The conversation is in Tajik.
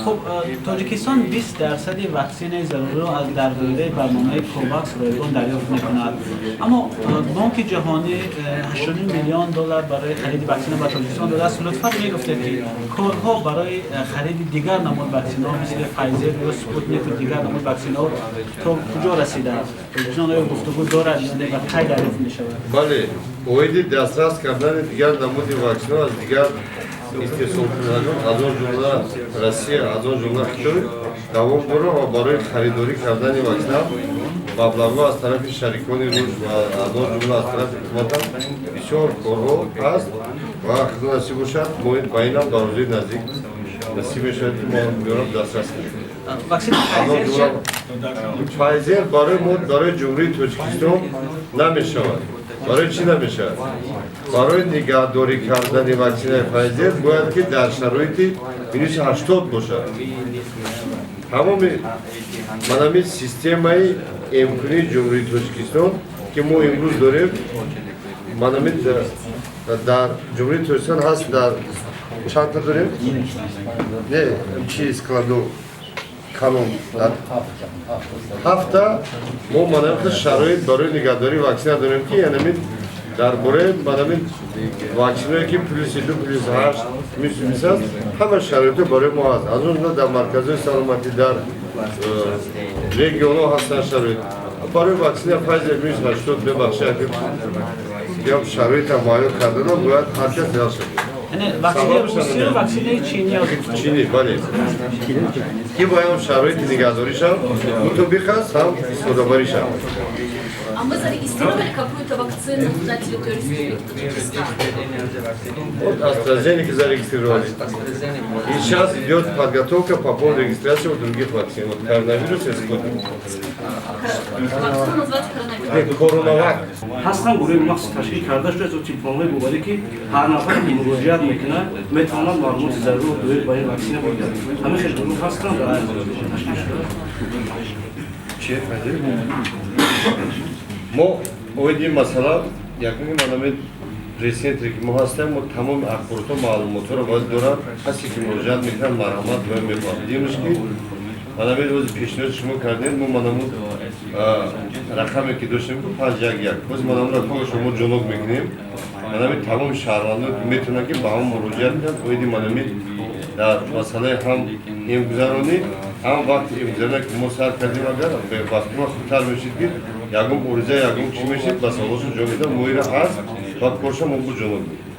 Хуб, Тоҷикистон 20 дарсади ваксинаи заруриро аз дар доираи барномаи Ковакс ройгон дарёфт мекунад, аммо Бонки Ҷаҳонӣ 8 миллион доллар барои хариди ваксина ба Тоҷикистон додааст. Лутфан мегуфтед, ки корҳо барои хариди дигар намуд ваксинаҳо, мисли Файзер ё Спутник ва дигар намуд ваксинаҳо, то куҷо расидааст? Тоҷикистон оё гуфтугӯ дорад ё не ва кай дарёфт мешавад? Бале, оиди дастрас кардани дигар намуди ваксинаҳо аз дигар истеҳсолкунандагон, аз он ҷумла Россия, аз он ҷумла Хитой, давом дорад ва барои харидорӣ кардани ваксина маблағҳо аз тарафи шарикони рушд ва аз он ҷумла аз тарафи ҳукуматам бисёр корҳо ҳаст ва Худо насиб бошад, мо ба инам дар рӯзои наздик насиб мешавад, ки мо меорам, дастрас кунем. Ваксини Файзер? Файзер барои мо, барои Ҷумҳурии Тоҷикистон намешавад. Барои чӣ намешавад? Барои нигаҳдорӣ кардани ваксинаи Файзер бояд ки дар шароити минус 80 бошад. Тамоми манами системаи эмкунии Ҷумҳурии Тоҷикистон, ки мо имрӯз дорем, манами дар Ҷумҳурии Тоҷикистон ҳаст, дар чандта дорем, не, чи складу калон ҳафта мо манами шароит барои нигаҳдории ваксина дорем, ки янами дар бораи манами ваксиное ки плюси 2, плюс 8, минус 20 аст, ҳама шароито барои мо ҳаст. Аз он ҷумла дар марказҳои саломатӣ, дар регионҳо ҳастанд шароит барои ваксина Файзер минус 80. Бебахшед, ям шароита муайян карданам бояд ҳар кас дил шавад. Яъне ваксинаи русию ваксинаи чинӣ? Чинӣ, бале, ки бояд шароити нигаҳдоришам мутобиқ аст, ҳам истифодабаришам. А мы зарегистрировали какую-то вакцину на территории Республики Таджикистан? Вот AstraZeneca зарегистрировали. И сейчас идет подготовка по поводу регистрации вот других вакцин. Вот коронавирус и Спутник. Вакцина называется коронавирус. Нет, Коронавак. Ҳастанд гурӯҳи махсус ташкил карда шуда, телефонҳои боварӣ, ки ҳар нафаре ки муроҷиат мекунад, метавонад маълумоти заруриро доир ба ин ваксина бигирад. Ҳамин хел гурӯҳ ҳастанд дар ташкил шуда? Чи? Мо оиди ин масъала якуми манами пресс-центре, ки мо ҳастем, мо тамоми ахборотҳо, маълумотҳоро бояд дорад. Касе ки муроҷиат мекунад, марҳамат, бояд мехоҳад. Димш ки манами рӯзи пешниҳоди шумо кардем, мо манаму рақаме ки доштем, 511, боз манаму рақамро шумо ҷоноб мекунем. Манами тамоми шаҳрвандон ки метавонанд, ки ба ҳам муроҷиат кунанд оиди манами дар масъалаи ҳам эмгузаронӣ, ҳам вақти эмгузаронӣ, ки мо сар кардем, агар вақти ма хубтар мешид, ки ягон ориза, ягон чӣ мешид, ба саволошон ҷавоб медам. Моира ҳаст ва корша мо бу ҷоноб мекунем.